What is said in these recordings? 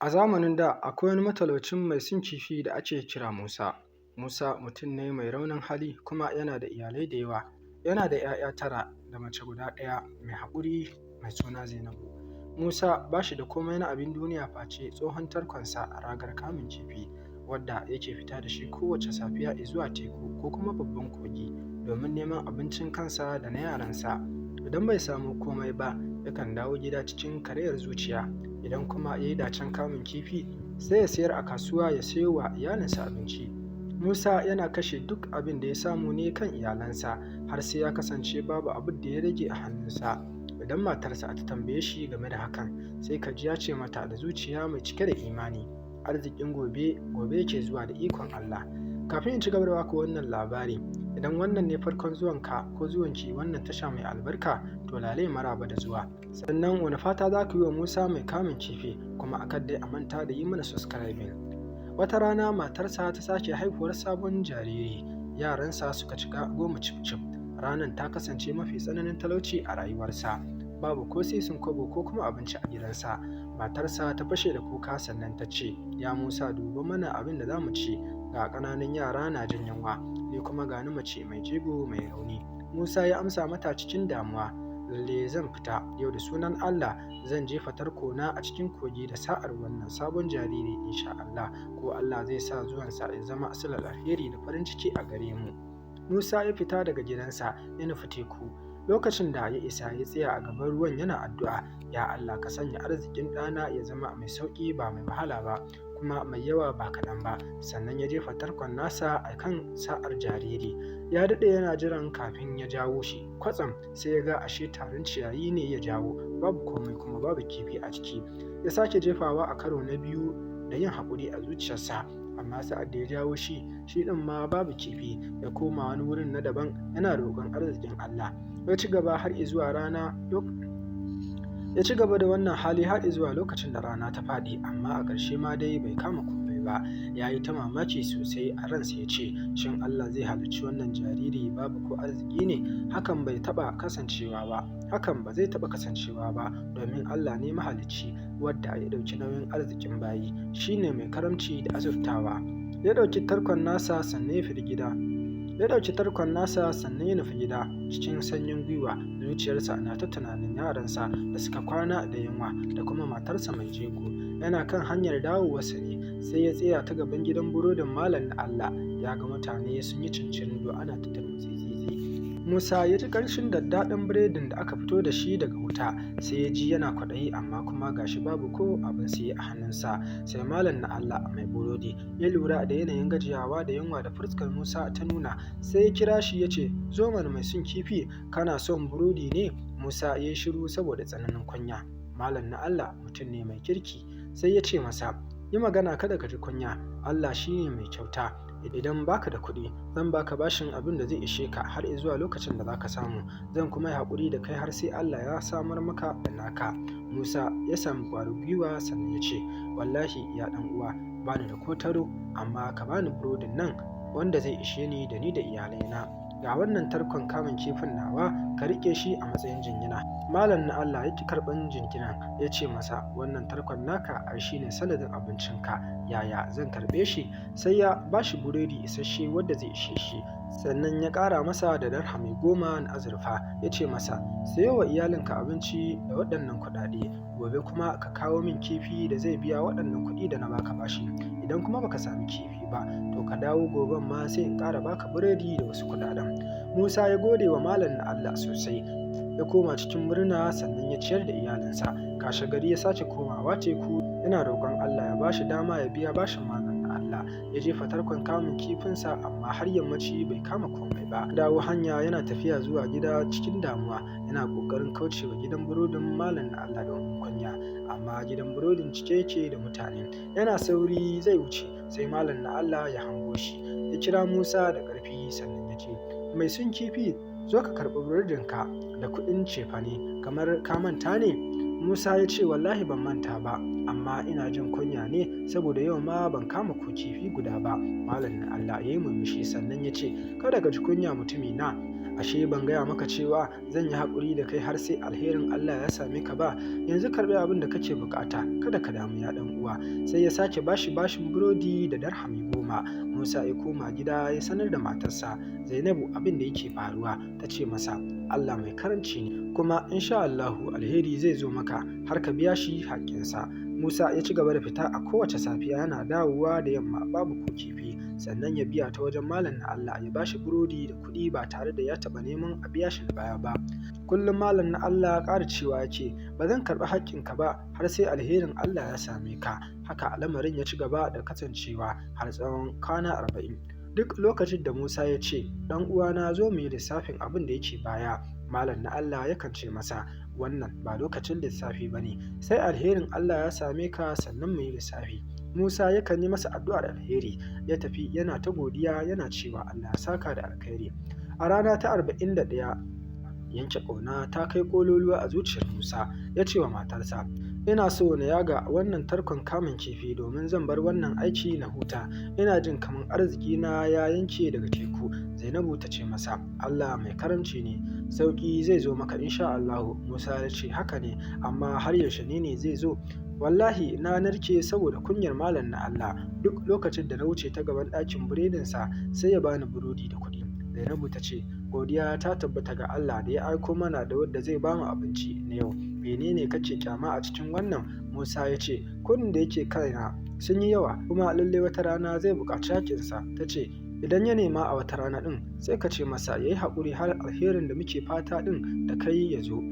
A zamanin da akwai wani matalaucin mai son kifi da ake kira Musa. Musa mutum ne mai raunin hali kuma yana da iyalai da yawa. Yana da ‘ya'ya 9 da mace guda ɗaya mai haƙuri mai suna Zainabu. Musa ba shi da komai na abin duniya face tsohon tarkonsa ragar kamun kifi, wadda yake fita da shi kowace safiya izuwa teku ko kuma babban kogi domin neman abincin kansa da na yaransa. Idan bai samu komai ba, yakan dawo gida cikin karayar zuciya. Idan kuma ya yi dacen kamun kifi, sai ya sayar a kasuwa ya sayo wa iyalinsa abinci. Musa yana kashe duk abin da ya samu ne kan iyalansa, har sai ya kasance babu abin da ya rage a hannunsa. Idan matarsa ta tambaye shi game da hakan, sai ka ji ya ce mata da zuciya mai cike da imani, arzikin gobe, gobe yake zuwa da ikon Allah. Kafin in ci gaba da baku wannan labari, idan wannan ne farkon zuwanka ko zuwanki wannan tasha mai albarka, to lale maraba da zuwa. Sannan wani fata za ku yi wa Musa mai kamun kifi, kuma a kar dai a manta da yi mana subscribing. Wata rana matarsa ta sake haihuwar sabon jariri, yaransa suka cika 10 cif-cif. Ranar ta kasance mafi tsananin talauci a rayuwarsa. Babu ko sisin kwabo ko kuma abinci a gidansa. Matarsa ta fashe da kuka sannan ta ce, "Ya Musa, duba mana abin da za mu ci, ga ƙananan yara na jin yunwa, ni kuma ga ni mace mai jego mai rauni." Musa ya amsa mata cikin damuwa, "Lalle zan fita yau da sunan Allah, zan jefa tarkona a cikin kogi da sa'ar wannan sabon jariri insha Allah, ko Allah zai sa zuwansa ya zama silar alheri da farin ciki a gare mu." Musa ya fita daga gidansa ya nufi teku. Lokacin da ya isa, ya tsaya a gaban ruwan yana addu'a, "Ya Allah, ka sanya arzikin ɗana ya zama mai sauƙi ba mai wahala ba, kuma mai yawa ba kaɗan ba." Sannan ya jefa tarkon nasa a kan sa'ar jariri. Ya daɗe yana jiran kafin ya jawo shi. Kwatsam sai ya ga ashe taron ciyayi ne ya jawo, babu komai kuma babu kifi a ciki. Ya sake jefawa a karo na biyu da yin haƙuri a zuciyarsa, amma sa'ad da ya jawo shi, shi ɗin ma babu kifi. Ya koma wani wurin na daban yana roƙon arzikin Allah. Ya ci gaba har izuwa rana ya ci gaba da wannan hali har izuwa lokacin da rana ta faɗi, amma a ƙarshe ma dai bai kama komai ba. Ya yi ta mamaki sosai a ransa ya ce, "Shin Allah zai halicci wannan jariri babu ko arziki ne? Hakan bai taɓa kasancewa ba. Hakan ba zai taɓa kasancewa ba, domin Allah ne mahalicci wadda ya ɗauki nauyin arzikin bayi, shi ne mai karamci da azurtawa." Ya ɗauki tarkon nasa sannan ya fita gida. Ya ɗauki tarkon nasa sannan ya nufi gida cikin sanyin gwiwa, zuciyarsa na ta tunanin yaransa da suka kwana da yunwa da kuma matarsa mai jego. Yana kan hanyar dawowarsa ne sai ya tsaya ta gaban gidan burodin Malam na Allah. Ya ga mutane sun yi cincirindo ana ta turmutsitsi. Musa ya ji ƙanshin daddaɗan biredin da aka fito da shi daga wuta, sai ya ji yana kwaɗayi, amma kuma ga shi babu ko abin siye a hannunsa. Sai Malam na Allah mai burodi ya lura da yanayin gajiyawa da yunwa da fuskar Musa ta nuna, sai ya kira shi ya ce, "Zo mana mai son kifi, kana son burodi ne?" Musa ya yi shiru saboda tsananin kunya. Malam na Allah mutum ne mai kirki, sai ya ce masa, "Yi magana kada ka ji kunya, Allah shi ne mai kyauta. Idan baka da kuɗi, zan baka bashin abin da zai ishe ka har zuwa lokacin da za ka samu. Zan kuma yi haƙuri da kai har sai Allah ya samar maka da naka." Musa ya sami ƙwarin gwiwa sannan ya ce, "Wallahi ya ɗan uwa, bani da ko taro, amma ka bani burodin nan wanda zai ishe ni da ni da iyalaina. Ga wannan tarkon kamun kifin nawa, ka riƙe shi a matsayin jingina." Malam na Allah ya ƙi karɓan jinginan, ya ce masa, "Wannan tarkon naka ai shi ne sanadin abincinka, yaya zan karɓe shi?" Sai ya ba shi burodi isasshe wadda zai ishe shi, sannan ya ƙara masa da dirhami 10 na azurfa, ya ce masa, "Sayo wa iyalinka abinci da waɗannan kuɗaɗe, gobe kuma ka kawo min kifi da zai biya waɗannan kuɗi da na baka bashi. Idan kuma baka sami kifi ba, to ka dawo goben ma sai in ƙara baka burodi da wasu kuɗaɗen." Musa ya gode wa Malam na Allah sosai, ya koma cikin murna sannan ya ciyar da iyalinsa. Kashe gari ya sake komawa teku yana roƙon Allah ya ba shi dama ya biya bashin Malam na Allah. Ya jefa tarkon kamun kifinsa, amma har yammaci bai kama komai ba. Dawo hanya yana tafiya zuwa gida cikin damuwa, yana ƙoƙarin kaucewa gidan burodin Malam na Allah domin kunya, amma gidan burodin cike yake da mutane. Yana sauri zai wuce, sai Malam na Allah ya hango shi. Ya kira Musa da ƙarfi sannan ya ce, "Mai son kifi, zo ka karɓi burodinka da kuɗin cefane, kamar ka manta ne?" Musa ya ce, "Wallahi ban manta ba, amma ina jin kunya ne saboda yau ma ban kama ko kifi guda ba." Malam na Allah ya yi murmushi sannan ya ce, "Kada ka ji kunya mutumina. Ashe ban gaya maka cewa zan yi haƙuri da kai har sai alherin Allah ya same ka ba? Yanzu karɓi abin da kake buƙata, kada ka damu ya ɗan uwa. Sai ya sake bashi bashin burodi da darhami 10. Musa ya koma gida ya sanar da matarsa Zainabu abin da yake faruwa. Ta ce masa, Allah mai karamci ne, kuma insha Allahu alheri zai zo maka har ka biya shi haƙƙinsa. Musa ya ci gaba da fita a kowace safiya, yana dawowa da yamma babu ko kifi, sannan ya biya ta wajen Malam na Allah ya bashi burodi da kuɗi ba tare da ya taɓa neman a biya shi na baya ba. Kullum Malam na Allah ƙara cewa yake, ba zan karɓi haƙƙinka ba har sai alherin Allah ya same ka. Haka lamarin ya ci gaba da kasancewa har tsawon kwana 40. Duk lokacin da Musa ya ce, ɗan uwana zo mu yi lissafin abin da yake baya, Malam na Allah yakan ce masa, wannan ba lokacin lissafi ba ne, sai alherin Allah ya same ka sannan mu yi lissafi. Musa yakan yi masa addu'ar alheri, ya tafi yana ta godiya yana cewa Allah ya saka da alkhairi. A rana ta 41, yanke ƙauna ta kai ƙololuwa a zuciyar Musa, ya ce wa matarsa, ina so na yaga wannan tarkon kamun kifi domin zan bar wannan aiki na huta, ina jin kamar arziki na ya yanke daga teku. Zainabu ta ce masa, Allah mai karamci ne, sauƙi zai zo maka insha Allahu. Musa ya ce, haka ne, amma har yaushe ne zai zo? Wallahi na narke saboda kunyar Malam na Allah. Duk lokacin da na wuce ta gaban ɗakin buredinsa sai ya bani burodi da kuɗi. Zainabu ta ce, godiya ta tabbata ga Allah da ya aiko mana da wadda zai bamu abinci na yau. Menene kake kyama a cikin wannan? Musa ya ce, kuɗin da yake kaina sun yi yawa, kuma lallai wata rana zai buƙaci haƙƙinsa. Ta ce, idan ya nema a wata rana ɗin, sai ka ce masa ya yi haƙuri har alherin da muke fata ɗin da kai ya zo.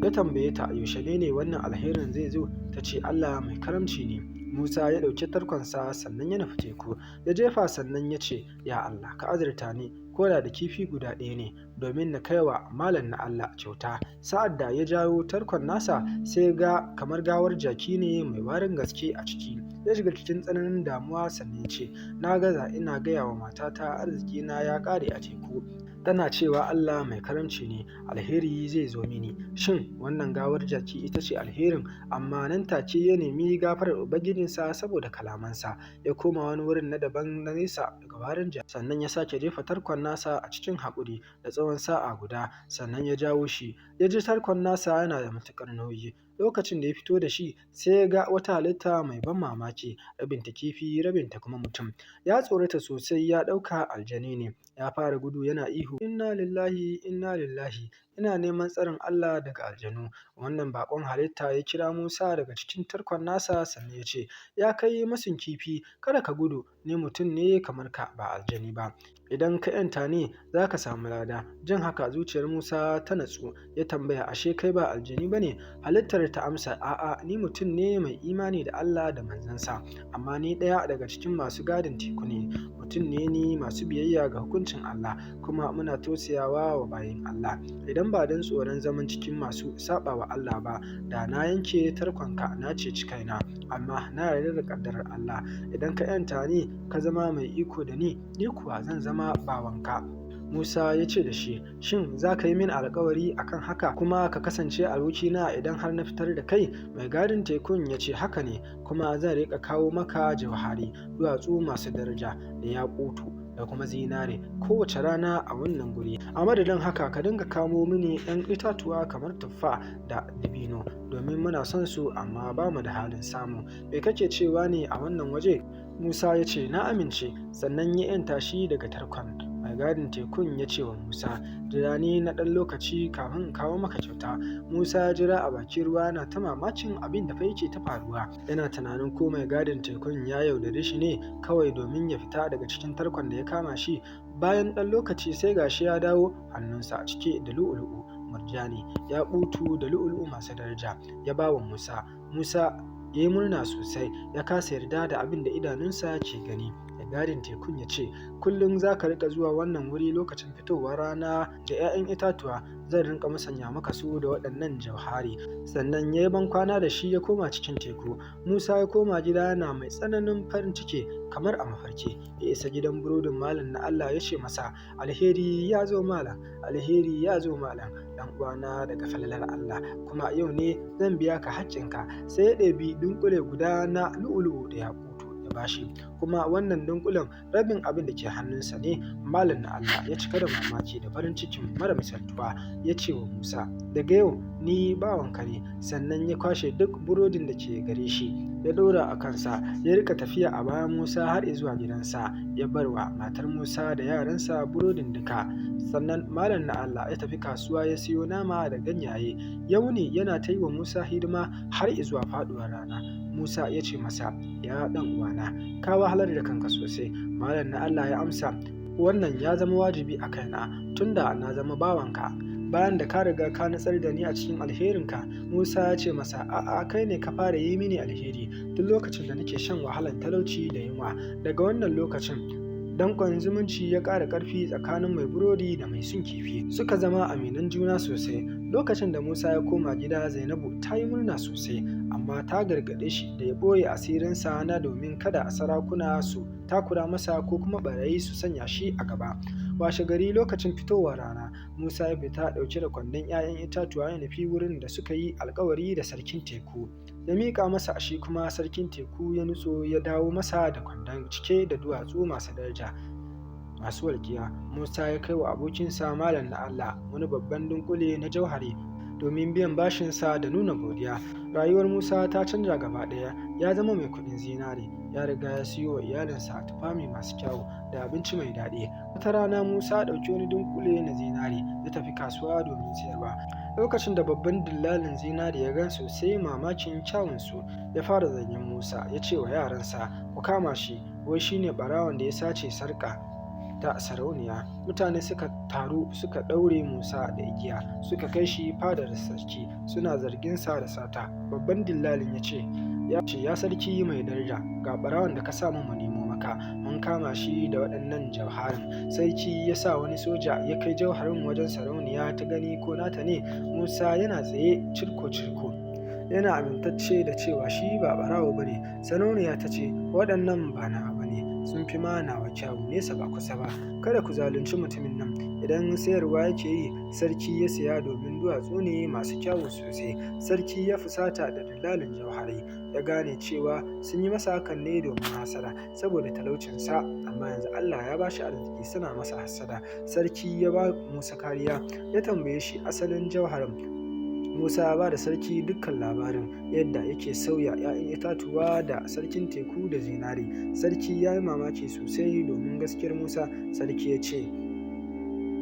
Ya tambaye ta, yaushe ne wannan alherin zai zo? Ta ce, Allah mai karamci ne. Musa ya ɗauki tarkonsa sannan ya nufi teku, ya jefa sannan ya ce, ya Allah ka azurta ni ko da kifi guda ɗaya ne, domin na kai wa Malam na Allah kyauta. Sa'ad da ya jawo tarkon nasa, sai ga kamar gawar jaki ne mai warin gaske a ciki. Ya shiga cikin tsananin damuwa sannan ya ce, na gaza ina gaya wa matata arzikina ya ƙare a teku. Tana cewa Allah mai karamci ne, alheri zai zo mini. Shin wannan gawar jaki ita ce alherin? Amma nan take ya nemi gafarar Ubangijinsa saboda kalamansa. Ya koma wani wurin na daban na nesa daga warin jaki, sannan ya sake jefa tarkon nasa a cikin haƙuri da tsawon sa'a guda, sannan ya jawo shi. Ya ji tarkon nasa yana da matuƙar nauyi. Lokacin da ya fito da shi, sai ya ga wata halitta mai ban mamaki, rabinta kifi, rabinta kuma mutum. Ya tsorata sosai, ya ɗauka aljani ne. Ya fara gudu yana ihu, inna lillahi, inna lillahi, ina neman tsarin Allah daga aljanu. Wannan baƙon halitta ya kira Musa daga cikin tarkon nasa sannan ya ce, ya kai masun kifi, kada ka gudu, ni mutum ne kamar ka, ba aljani ba. Idan ka ‘yanta ni, za ka samu lada. Jin haka zuciyar Musa ta natsu, ya tambaya, ashe kai ba aljani ba ne? Halittar ta amsa, a'a, ni mutum ne mai imani da Allah da manzansa, amma ni ɗaya daga cikin masu gadin teku ne. Mutum ne ni masu biyayya ga hukuncin Allah, kuma muna tausayawa wa bayin Allah. Idan ba don tsoron zaman cikin masu saɓa wa Allah ba, da na yanke tarkonka na ceci kaina, amma na yarda da ƙaddarar Allah. Idan ka ‘yanta ni, ka zama mai iko da ni, ni kuwa zan zama bawanka. Musa ya ce da shi, shin za ka yi min alkawari akan haka kuma ka kasance abokina idan har na fitar da kai? Mai gadin tekun ya ce, haka ne, kuma zan riƙa kawo maka jauhari, duwatsu masu daraja da yaƙutu da kuma zinare kowace rana a wannan guri. A madadin haka ka dinga kamo mini ‘yan itatuwa kamar tuffa da dabino, domin muna son su amma ba mu da halin samu. Me kake cewa ne a wannan waje? Musa ya ce, na amince, sannan ya ‘yanta shi daga tarkon. Mai gadin tekun ya ce wa Musa, jira ni na ɗan lokaci kafin in kawo maka kyauta. Musa ya jira a bakin ruwa yana ta mamakin abin da fa yake ta faruwa. Yana tunanin ko mai gadin tekun ya yaudare shi ne kawai domin ya fita daga cikin tarkon da ya kama shi. Bayan ɗan lokaci sai gashi ya dawo, hannunsa a cike da lu'ulu'u, murjani, yaƙutu da lu'ulu'u masu daraja. Ya ba wa Musa. Musa ya yi murna sosai, ya kasa yarda da abin da idanunsa ke gani. Mai gadin tekun ya ce, kullum za ka riƙa zuwa wannan wuri lokacin fitowar rana da ‘ya'yan itatuwa, zan rinƙa musanya maka su da waɗannan jauhari. Sannan ya yi bankwana da shi ya koma cikin teku. Musa ya koma gida yana mai tsananin farin ciki kamar a mafarki. Ya isa gidan burodin Malam na Allah ya ce masa, alheri ya zo malam, alheri ya zo malam, ɗan uwana daga falalar Allah, kuma yau ne zan biya ka haƙƙinka. Sai ya ɗebi dunƙule guda na lu'ulu'u da yaƙutu ya bashi, kuma wannan dunkulen rabin abin da ke hannunsa ne. Malam na Allah ya cika da mamaki da farin cikin mara misaltuwa, ya ce wa Musa, daga yau ni bawanka ne. Sannan ya kwashe duk burodin da ke gare shi, ya ɗora a kansa, ya rika tafiya a bayan Musa har zuwa gidansa, ya bar wa matar Musa da yaransa burodin duka. Sannan Malam na Allah ya tafi kasuwa ya siyo nama da ganyaye. Ya wuni yana ta yi wa Musa hidima har zuwa faɗuwar rana. Musa ya ce masa, ya ɗan uwana, ka wahalar da kanka sosai. Malam na Allah ya amsa, wannan ya zama wajibi a kaina tunda na zama bawanka, bayan da ka riga ka nutsar da ni a cikin alherinka. Musa ya ce masa, a'a, kai ne ka fara yi mini alheri duk lokacin da nake shan wahalar talauci da yunwa. Daga wannan lokacin danƙon zumunci ya ƙara ƙarfi tsakanin mai burodi da mai sun kifi, suka zama aminan juna sosai. Lokacin da Musa ya koma gida, Zainabu ta yi murna sosai, amma ta gargaɗe shi da ya ɓoye asirinsa na domin kada sarakuna su takura masa ko kuma ɓarayi su sanya shi a gaba. Washe gari lokacin fitowar rana, Musa ya fita ɗauke da kwandon 'ya'yan itatuwa ya nufi wurin da suka yi alkawari da sarkin teku. Ya miƙa masa, shi kuma sarkin teku ya nutso ya dawo masa da kwandon cike da duwatsu masu daraja, masu walƙiya. Musa ya kai wa abokinsa Malam na Allah wani babban dunkule na jauhari domin biyan bashinsa da nuna godiya. Rayuwar Musa ta canja gaba ɗaya, ya zama mai kuɗin zinare, ya riga ya siyo wa iyalinsa tufafi masu kyau da abinci mai daɗi. Wata rana Musa ya ɗauki wani dunkule na zinare ya tafi kasuwa domin sayarwa. Lokacin da babban dillalin zinare ya gansu, sai mamakin kyawunsu, ya fara zargin Musa, ya ce wa yaransa, ku kama shi, wai shi ne ɓarawon da ya sace sarƙa ta sarauniya. Mutane suka taru suka ɗaure Musa da igiya, suka kai shi fadar sarki, suna zarginsa da sata. Babban dillalin ya ce, ya sarki mai daraja, ga ɓarawon da ka sa mu nemo maka, mun kama shi da waɗannan jauharin. Sarki ya sa wani soja ya kai jauharin wajen sarauniya ta gani ko nata ne. Musa yana tsaye cirko-cirko, yana amintacce da cewa shi ba ɓarawo ba ne. Sarauniya ta ce, waɗannan ba nawa ba ne, sun fi ma nawa kyawu nesa ba kusa ba. Kada ku zalunci mutumin nan. Idan sayarwa yake yi, sarki ya saya domin duwatsu ne masu kyawu sosai. Sarki ya fusata da dillalin jauharai, ya gane cewa sun yi masa hakan ne domin hasada, saboda talaucinsa, amma yanzu Allah ya ba shi arziki, suna masa hasada. Sarki ya ba Musa kariya, ya tambaye shi asalin jauharin. Musa ya ba da sarki dukkan labarin yadda yake sauya 'ya'yan itatuwa da sarkin teku da zinare. Sarki ya yi mamaki sosai domin gaskiyar Musa. Sarki ya ce,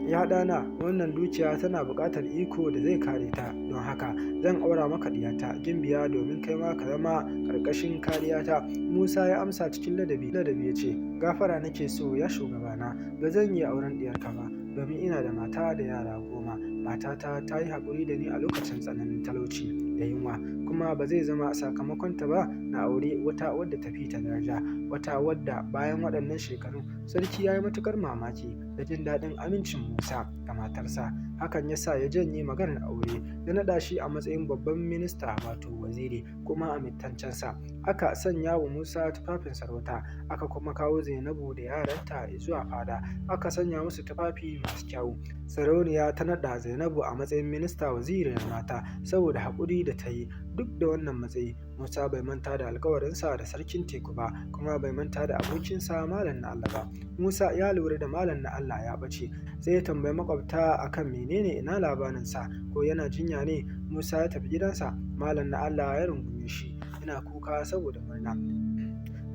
ya ɗana, wannan dukiya tana buƙatar iko da zai kare ta, don haka zan aura maka ɗiyata Gimbiya domin kai ma ka zama ƙarƙashin kariyata. Musa ya amsa cikin ladabi ya ce, gafara nake so ya shugabana, ba zan iya auren ɗiyarka ba, domin ina da mata da yara 10. Matata ta yi haƙuri da ni a lokacin tsananin talauci da yunwa, kuma ba zai zama sakamakonta ba na aure wata wadda ta fi ta daraja, wata wadda bayan waɗannan shekarun. Sarki ya yi matuƙar mamaki da jin daɗin amincin Musa ga matarsa. Hakan ya sa ya janye maganar aure, ya naɗa shi a matsayin babban minista wato waziri kuma amintaccensa. Aka sanya wa Musa tufafin sarauta, aka kuma kawo Zainabu da yaranta zuwa fada, aka sanya musu tufafi masu kyau. Sarauniya ta naɗa Zainabu a matsayin minista waziriyar mata saboda haƙuri da ta yi. Duk da wannan matsayi, Musa bai manta da alkawarinsa da sarkin teku ba, kuma bai manta da abokinsa Malam na Allah ba. Musa ya lura da Malam na Allah ya ɓace, sai ya tambayi maƙwabta akan menene ina labarinsa, ko yana jinya ne. Musa ya tafi gidansa, Malam na Allah ya rungume shi, yana kuka saboda murna.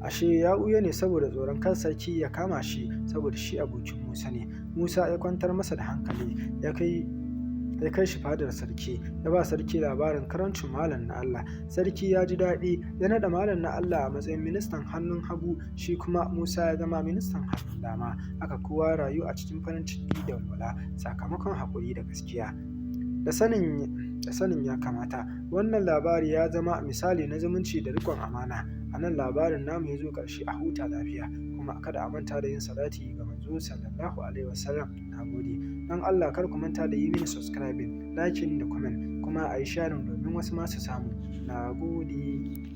Ashe ya ɓuya ne saboda tsoron kar sarki ya kama shi, saboda shi abokin Musa ne. Musa ya kwantar masa da hankali, ya kai shi fadar sarki, ya ba sarki labarin karancin Malam na Allah. Sarki ya ji daɗi, ya naɗa Malam na Allah a matsayin ministan hannun hagu, shi kuma Musa ya zama ministan hannun dama. Haka kowa rayu a cikin farin ciki da walwala sakamakon haƙuri da gaskiya da sanin ya kamata. Wannan labari ya zama misali na zumunci da riƙon amana. A nan labarin namu ya zo ƙarshe, a huta lafiya. Kuma kada a manta da yin salati ga manzo sallallahu alaihi wasallam. Na gode. Don Allah kar ku manta da yi mini subscribing, liking da comment, kuma a yi sharing domin wasu ma su samu. Na gode.